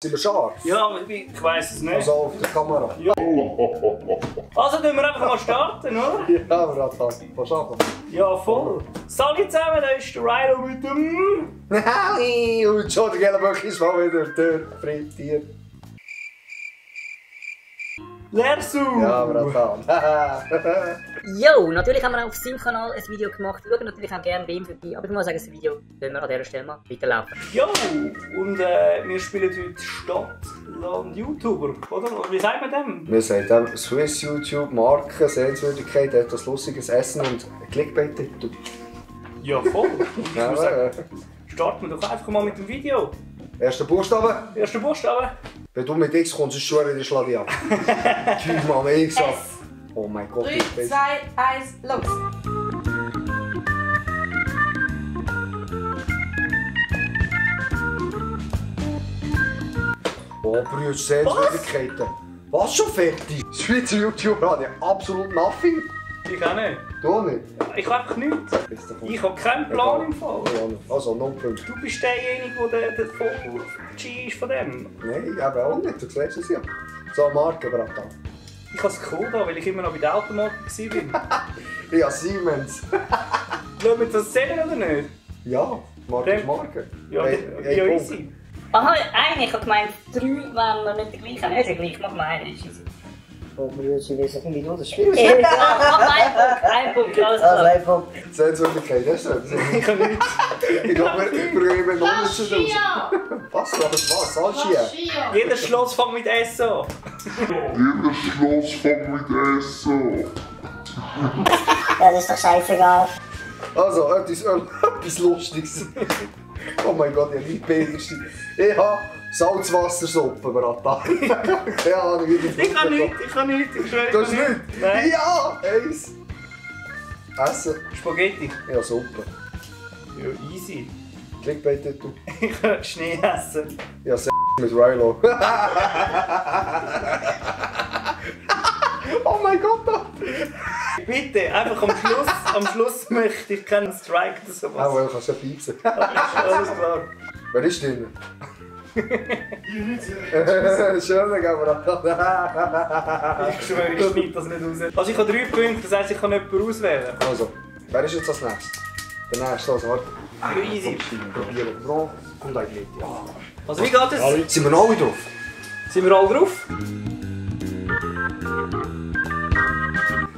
Sind wir scharf? Ja, ich weiss es nicht. Also auf der Kamera. Ja. Also tun wir einfach mal starten, oder? Ja, aber das passt. Kannst du anfangen? Ja, voll. Salut zusammen, da ist der Rhino mit dem... Nein! Und schon der Gelböck ist mal wieder durchfrittiert. Lersu! Ja, aber das Jo, natürlich haben wir auch auf seinem Kanal ein Video gemacht. Schaut natürlich auch gerne bei ihm vorbei. Aber ich muss sagen, das Video können wir an dieser Stelle mal weiterlaufen. Jo! Und wir spielen heute Stadt, Land, YouTuber, oder? Wie sagt man dem? Wir sagen dem Swiss YouTube, Marken, Sehenswürdigkeit, etwas lustiges Essen und Clickbait-Titel. Ja, voll. Und ich Ja, würde sagen, starten wir doch einfach mal mit dem Video. Erster Buchstabe. Erster Buchstabe. Wenn du mit X kommst, ist es schon in der Schladi ab. Tschüss, Mann, X ab. Oh mein Gott, 3, 2, 1, los! Oh, Brüder, Sehenswürdigkeiten. Was schon fertig? Schweizer YouTuber habe ich absolut nothing. Ich auch nicht. Du nicht? Ich habe einfach nichts. Ich habe keinen Plan im Fall. Ja, also, no Punkt. Du bist derjenige, der voll G ist von dem. Nein, ich habe auch nicht. Du siehst es ja. So, Marke, Bratan. Ich habe es cool da, weil ich immer noch bei der Automarke war. Ja, Siemens. Lassen wir das sehen oder nicht? Ja, Marke ist Marke. Ja, Hey, ja Punkt. easy. Aha, eigentlich habe ich gemeint, 3 wären wir nicht der gleiche. Nicht der gleiche, mach mal einen. Ist easy. Oh, wir müssen wissen, wie du das spielst. Mach einen Punkt, alles Also klar. ein Punkt. Sehenswürdigkeit, das ist es. Ich habe nichts. Ich glaube, wir übergeben noch nicht so. Chia! Was? Was? Salschia? Chia! Jedes Schloss fängt mit S an. Jeder Schloss fängt mit S an. Das ist doch scheißegal. Also, etwas Lustiges. Oh mein Gott, ich liebe Peterste. Ich habe Salzwassersuppe, Bratan. Keine Ahnung, wie die Ich kann nichts, ich kann nichts. Ich schwöre, Du hast ich kann nichts. nichts? Nein. Ja, eins. Essen. Spaghetti. Ja, Suppe. Ja, easy. Clickbait-Titel. Ich kann Schnee essen. Ja, mit Rilo. Oh mein Gott! Bitte, einfach am Schluss möchte ich keinen Strike oder sowas. Ah, well, kannst du ja piepsen. Alles klar. Wer ist drin? Schön, aber Ich schwöre, ich schneide das nicht raus. Also ich habe 3 Punkte, das heisst, ich kann jemanden auswählen. Also, wer ist jetzt als nächstes? Der nächste, also warte. Ja, easy. Probieren. Bro, kommt eigentlich mit. Ja. Also wie geht es? Sind wir noch alle drauf? Sind wir alle drauf?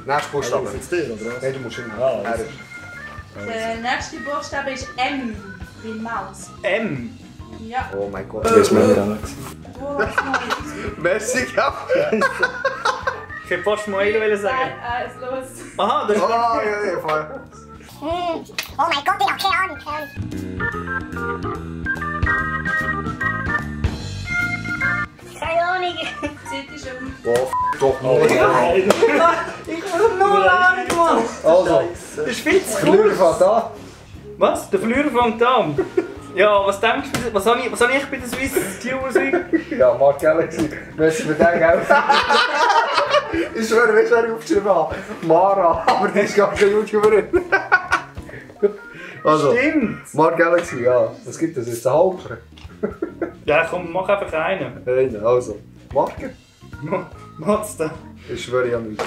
Nächster Buchstabe. Jetzt dir, oder was? Nein, du musst immer. Ah, Er also. ist. Der nächste Buchstabe ist M. Wie Maus. M. Ja. Oh mein Gott. Das ist mir nicht an. Wo was Neues? Merci, ja. Ich hätte fast mal sagen. 3, 1, los! Aha, das ist Ah, ja, ja, voll. Oh mein Gott, ich habe keine Ahnung. Keine Ahnung. Zeit ist um. Boah, doch nicht. Ich habe null Ahnung, Mann. Also, Das ist viel zu Verlierer kurz. von da. Was? Der Verlierer fängt an? Ja, was denkst du? Was habe ich bei der Swiss Music? Ja, Mark Galaxy. Merci für den, gell? Ich schwöre, weißt du, wer ich aufgeschrieben habe? Mara, aber die ist gar keine YouTuberin. Also, Stimmt. Mark Galaxy, ja. Was gibt es jetzt? Ein Halber? Ja, komm, mach einfach einen. Nein, also. Marke? Mazda. Ich schwöre ja nicht.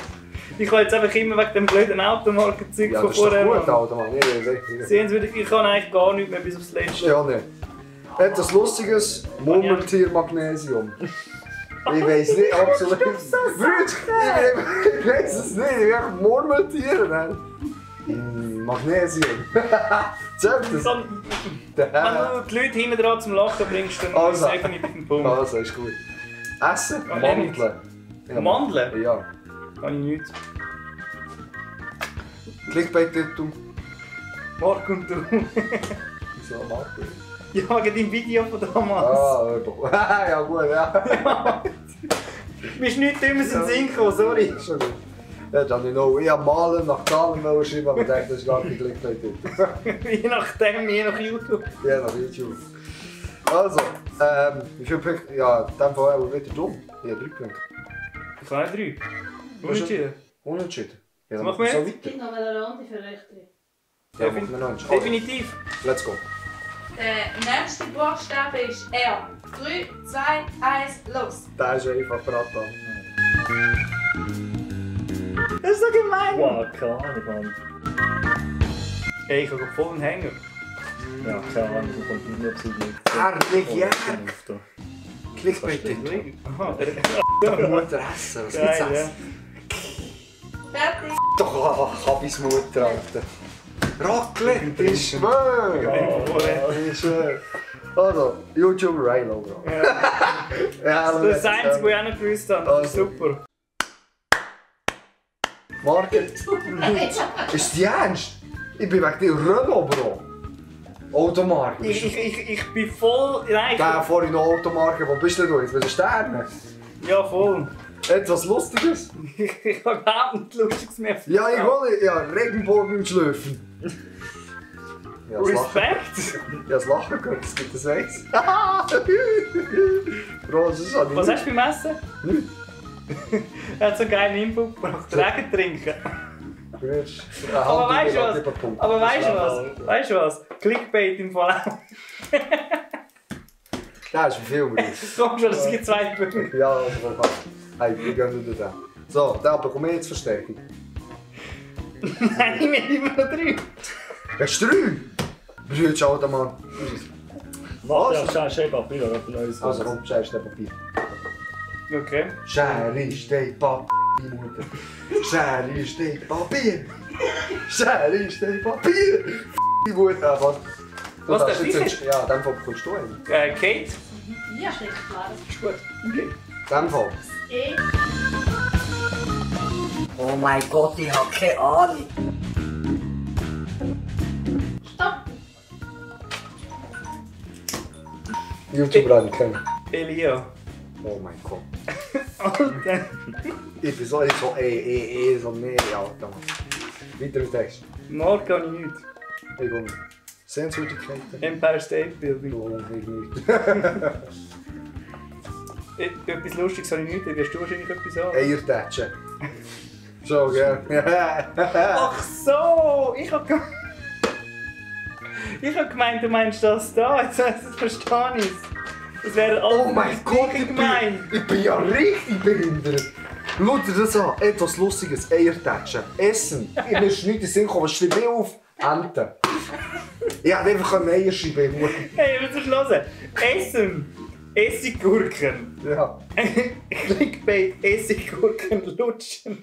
Ich kann jetzt einfach immer wegen dem blöden Automarkenzeug Ja, von das ist doch vorher. gut, Mann. Alter, Mann. Sehen Sie, ich kann eigentlich gar nichts mehr bis aufs Letzte. Ja, nicht. Etwas Lustiges, Murmeltier-Magnesium. Ich weiß nicht, absolut. Brüder, ich weiß es nicht. Ich will einfach Murmeltiere nennen. Magnesium. Zählt das? Wenn du die Leute hinten dran zum Lachen bringst, dann Also. ist es definitiv ein Punkt. Also, ist gut. Essen? Ja, Mandeln. Ja, Mandeln? Ja. Kann ich nichts. Clickbait-Titel. Mark und du. Wieso Marco? Ja, wegen deinem Video von damals. Ah, doch. Ja, gut, ja. Mir ist nichts dümmes in den Sinn gekommen, sorry. Schon gut. Ja, dann noch. Ich habe Malen nach Zahlen schreiben, aber ich denke, das ist gar kein Clickbait-Titel. Je nachdem, je nach YouTube. Ja, nach YouTube. Also, wie viele Punkte? Ja, in dem Fall auch wieder dumm. Ich habe 3 Punkte. Ich habe auch 3. Unentschieden. Unentschieden. Ja, Was dann machen wir so jetzt? weiter. Ich noch eine Runde für rechte. Ja, machen wir noch eins. Also, Definitiv. let's go. Der nächste Buchstabe ist R. 3, 2, 1, los! Der ist einfach Bratan. Das ist so gemein! Wow, keine Ahnung, Mann. Ey, ich habe voll einen Hänger. Ja, keine Ahnung, wo kommt die absolut nicht. Herrlich, Clickbait bitte. Aha, Mutter essen, was gibt's geil, essen? Fertig! Doch, Kabis Mutter, Alter. Raclette, ich schwör! Ich schwör. Also, YouTuber Rhino, Bro. Ja, Das ist das Einzige, was ich auch nicht gewusst habe. Das ist super. Market. Ist die ernst? Ich bin wegen dir Renault, Bro. Automarke. Ich bin voll... Nein, Der vorhin noch Automarke, wo bist denn du? Jetzt bist du Sterne. ja, voll. Etwas Lustiges? Ich habe überhaupt nichts Lustiges mehr. Ja, ich will ja Regenbogen schlürfen. Ja, das Lachen. Respekt! Ja, das Lachen gehört, es gibt das Eis. Bro, das ist auch Was nicht. hast du beim Essen? Nichts. Er hat so einen geilen Input gebracht. Regen trinken. Aber weißt du was? Aber weißt du was? Weißt du was? Clickbait im Fall auch. Das ist ein Film. Komm schon, es gibt 2 Punkte. Ja, also hey, wir gehen wieder da. So, da bekomme ich jetzt Verstärkung. Nein, wir haben immer noch 3. Hast du 3? Bist du jetzt alter Mann? Mach ja, schön Papier, oder neues. Also komm, Schere, Stein, Papier. Okay. Schere, Stein, Papier, Mutter. Schere, Stein, Papier. Schere, Stein, Papier. Die Mutter, was? Was, Du das darfst ist jetzt- Ja, in dem Fall bekommst du einen. Kate? Ja, steht klar. Ist gut. Okay. In dem Fall. E. Oh mein Gott, ich hab keine Ahnung. Stopp! YouTuber habe ich kennen. Elia. Oh mein Gott. Alter. Ich bin so so mehr, Alter. Weiter im Text. Morgen kann ich nichts. Ich komme. Sehenswürdigkeiten. Empire State Building. Oh, ich nicht. Etwas Lustiges habe ich nicht, dann wirst du wahrscheinlich etwas haben. Eiertätschen. So, gell? Ach so! Ich hab gemeint, du meinst das da. Jetzt verstehe ich es. Das wäre Oh mein Gott, gemein. ich bin ja richtig behindert. Schau dir das an, etwas Lustiges, Eiertätschen. Essen. Ich muss nicht in den Sinn kommen, schreib mir auf. Enten. Ich hätte einfach ein Eier schreiben. Hey, willst du hören? Essen. Essiggurken. Ja. Clickbait. Essiggurken lutschen.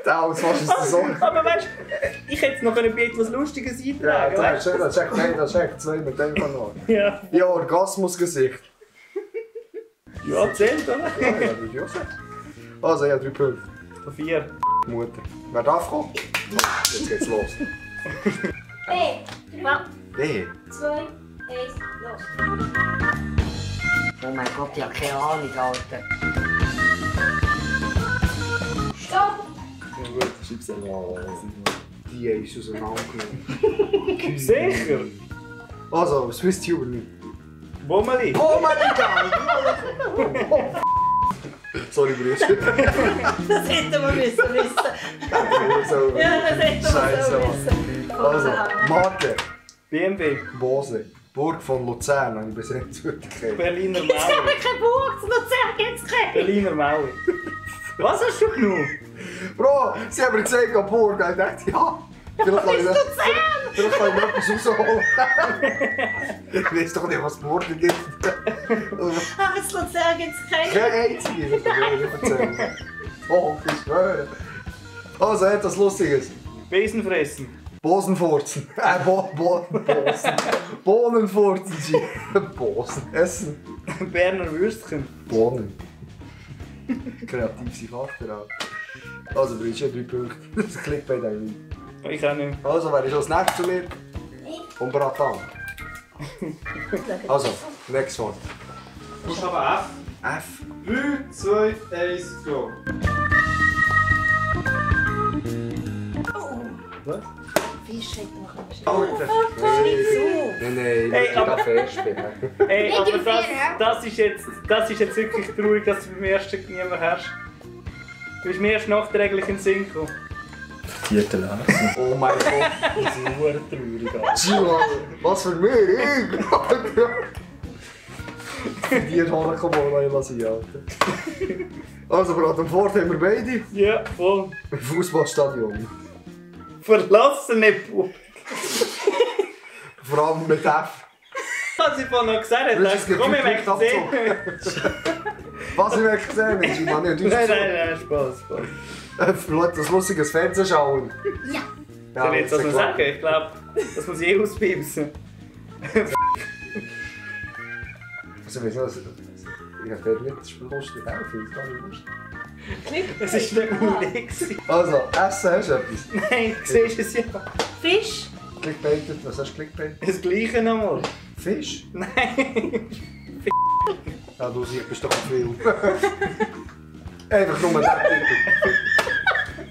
Der aus was ist das so? Aber weißt du, ich hätte noch etwas Lustiges Ja, eintragen. das ist echt, nein, das ist echt zwei mit dem kann noch. Ja. Ja, Orgasmusgesicht. Ja, zählt, oder? Ja, das ist ja so. Also, ja, 3 Punkte. 4. Mutter. Wer darf kommen? Jetzt geht's los. B. Hey. 2, 1, los. Oh mein Gott, ich hab keine Ahnung, Alter. Stopp! Ja gut. Schreib's einmal. Die ist auseinandergenommen. Sicher? Also, Swiss Tuber nicht. Wummeli. Oh mein Gott! Sorry, Bruder. Das hätten wir müssen wissen. So. Ja, das hätten wir Scheiße, so Mann. wissen. Also, Marke. BMW. Bose. Burg von Luzern, habe ich bis jetzt wirklich Berliner Jetzt haben Mauer. wir keine Burg, zu Luzern gibt's keine. Berliner Mauer. Was hast du genommen? Bro, sie haben mir gesagt, an Burg. Ich dachte, ja. Vielleicht kann ich noch etwas rausholen. Ich weiß doch nicht, was es morgen gibt. Aber zu Luzern gibt's keine. Keine einzige, das kann ich nicht erzählen. Oh, ich schwöre. Also, etwas Lustiges. Besen fressen. Bosenfurzen. Bosen. Bohnenfurzen. Bosen. Essen. Berner Würstchen. Bohnen. Kreativ sein Vater auch. Also, du hast ja 3 Punkte. Das klingt bei dir nicht. Ich auch nicht. Also, wer ist als nächstes zu mir? Und Bratan. Also, next one. Buchstabe F. F. 3, 2, 1, go. Was? Fisch hätte noch nicht. Alter. Nein, Hey, nicht aber- Kaffee spielen. Hey, Nicht aber im Fehler. das ist jetzt wirklich traurig, dass du beim ersten niemand hast. Du bist mir erst nachträglich in den Sinn gekommen. Vierte Lesen. Oh mein Gott. Das ist nur traurig. Gio, was für mir? Die holen kann man lassen, Alter. Also, Brat am Fort haben wir beide Ja, voll. im Fußballstadion. Verlassene Burg. Vor allem mit F. Was ich vorhin noch gesagt habe, Willst du komm, ich das möchte sehen. Was ich wirklich gesehen habe, ist, man nicht Nein, Spaß. Leute, das lustiges Fernsehen schauen. Ja. Soll ich jetzt was noch sagen? Ich glaube, das muss ich auspipsen. Also, ich weiß nicht, ich habe nicht das Spiel lustig. Ich finde es gar nicht lustig. Es ist nicht meine Idee gewesen. Also, Essen hast du etwas? Nein, du siehst es ja. Fisch. Clickbaitet, was hast du clickbaitet? Das Gleiche nochmal. Fisch? Nein. Ja, du siehst, bist doch ein Film. Einfach nur der Titel.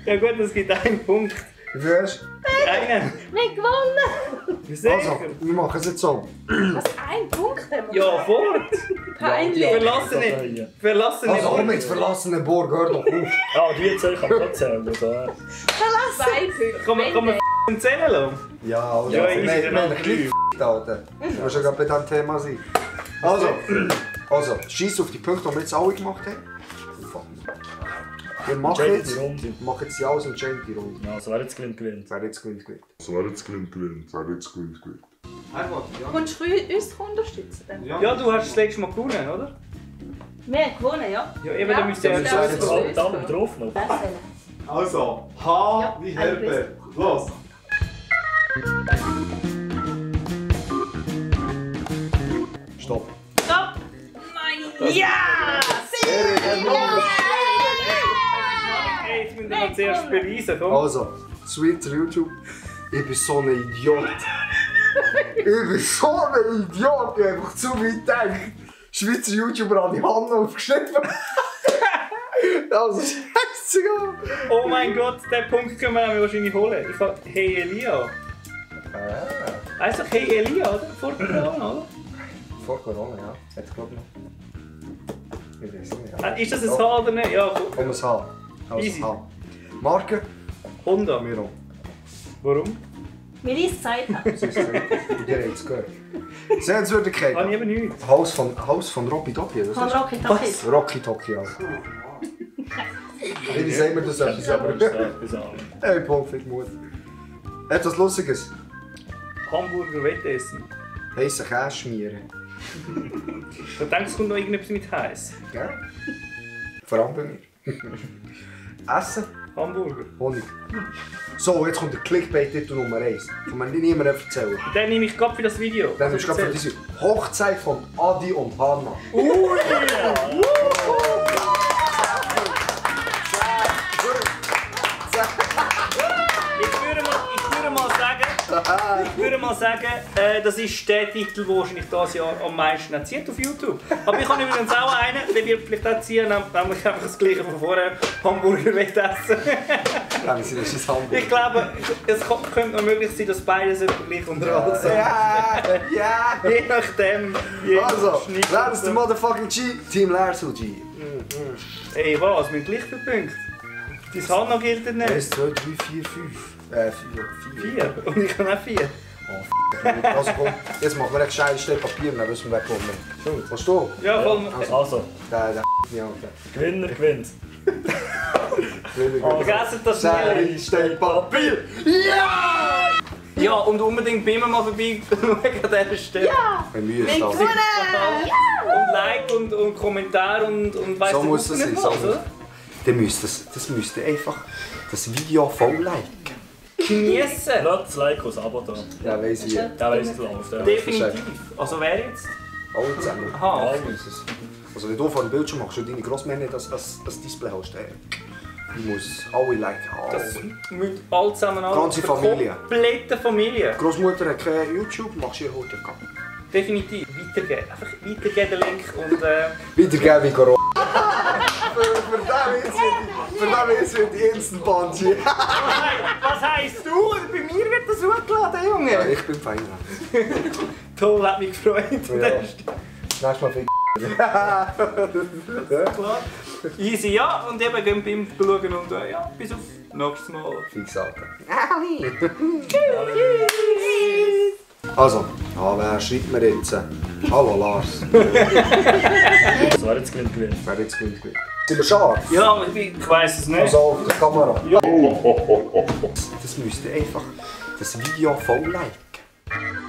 Ja gut, es gibt einen Punkt. Wie viel hast du? Einen. Wir gewonnen. Sicher. Also, wir machen es jetzt so. Was, ein Punkt haben wir? Ja, fort. Peinlich. Verlassene Also, komm Burg. jetzt, verlassene Burg, hör doch auf. Ah, die zwei kann man nicht zählen. So. 2 Punkte. Kann man zählen lassen? Ja, also, Ja, wir easy, haben dann einen Klick Alter. Du musst ja gerade bei diesem Thema sein. Also, scheiss auf die Punkte, die wir jetzt alle gemacht haben. Wir machen Entscheiden jetzt, die Runde. wir machen jetzt die alles und entscheiden die Runde. Ja, also wer jetzt gewinnt, gewinnt. Wer jetzt gewinnt, gewinnt. So, wer jetzt gewinnt, gewinnt. Wer jetzt gewinnt, gewinnt. Einfach, Kommst du uns unterstützen? Dann? Ja, du hast das letzte Mal gewonnen, oder? Wir haben gewonnen, ja. Ja, eben, dann müsst ihr Ja, ja wir das müssen Jetzt jetzt halt da mit drauf noch. Also, H wie Ja, Herbert. Los! Stopp. Stopp! Nein! Ja! Hey, jetzt müssen wir noch zuerst beweisen, komm. Also, Sweet YouTube, ich bin so ein Idiot. Ich bin so ein Idiot, ich habe einfach zu weit gedacht. Schweizer YouTuber an die Hand aufgeschnitten. Also, scheißegal. Oh mein Gott, den Punkt können wir wahrscheinlich holen. Ich habe Hey Elia. Heißt doch Hey Elia, oder? Vor Corona, oder? Vor Corona, ja. Jetzt glaube ich noch. Ich weiß nicht. Ja. Ist das ein H oder nicht? Ja, komm. Komm, ein H. Also Easy. H. Marke? Honda. Miro. Warum? Weil ich es gesagt habe. Das ist es. Ihr habt es gehört. Sehenswürdigkeit. Habe ich eben nichts. Haus von Robby Dobby, Von das Rocky Talkie. ist Rocky Talkie, also. Wie sagen wir das etwas, aber... Bis an. Hey, Punkt für die Mutter. Etwas Lustiges. Hamburger Wettessen. Heissen Käse schmieren. Ich denke, es kommt noch irgendetwas mit heiß. Ja? Vor allem bei mir. Essen, Hamburger. Honig. So, jetzt kommt der Clickbait-Titel Nummer 1. Von mir niemandem erzählen. Den nehme ich gerade für das Video. Dann ist gerade für diese Hochzeit von Adi und Hanna. Ich würde mal sagen, das ist der Titel, der wahrscheinlich dieses Jahr am meisten zieht auf YouTube. Aber ich habe übrigens auch einen, den wir vielleicht auch ziehen, nämlich einfach das gleiche von vorher, Hamburger Wettessen. Ja, wir sind ein scheiß Hamburger. Ich glaube, es könnte noch möglich sein, dass beide so gleich unterhalten sind. Ja! Je nachdem, je Also, Schnitt wer und ist so. der Motherfucking G? Team Lersu G. Ey, was? Mit gleich viele Punkte? Dein Hanna gilt nicht. 1, 2, 3, 4, 5. 4. 4. Und ich habe auch 4. Also komm, jetzt machen wir ein gescheites Stück Papier und dann wissen wir, wer gewonnen hat. Was du? Ja, voll. Also, Der mich an. Gewinner gewinnt. Vergessen das schnell. Gescheites Stück Papier! Ja, und unbedingt bei mir mal vorbei schauen an dieser Stelle. Wir müssen das. Und Like und Kommentar und weiss So der muss Kuckuck es nicht sein. was, So. oder? Dann müsst ihr einfach das Video voll liken. Geniessen! Lasst ein Like und ein Abo da. Ja, weiss ich. Der weiss es läuft. Ja. Definitiv. Also wer jetzt? Alle zusammen. Aha. Ja, muss es. Also wenn du vor dem Bildschirm machst und deine Grossmänner nicht das Display hast, du musst alle liken. Das Alle. müssen alle zusammen an. Ganze Familie. Komplette Familie. Großmutter hat kein YouTube, machst du ihr heute gehabt. Definitiv. Weitergeben. Einfach weitergeben den Link und Weitergeben wie Corona. Für den wird die Instant Bungee. Was heisst du? Bei mir wird das hochgeladen, Junge. Ja, ich bin fein. Toll, hat mich gefreut. Ja. Nächstes Mal viel. Klar. Easy, ja. Und eben gehen wir beim schauen und ja, bis auf Nächstes Mal. Fix, Alter. Also, wer schreibt mir jetzt? Hallo Lars. Das war jetzt gewinnt. Wer jetzt gewinnt? Sind wir scharf? Ja, aber ich weiss es nicht. Also auf der Kamera. Ja. Das müsst ihr einfach das Video voll liken.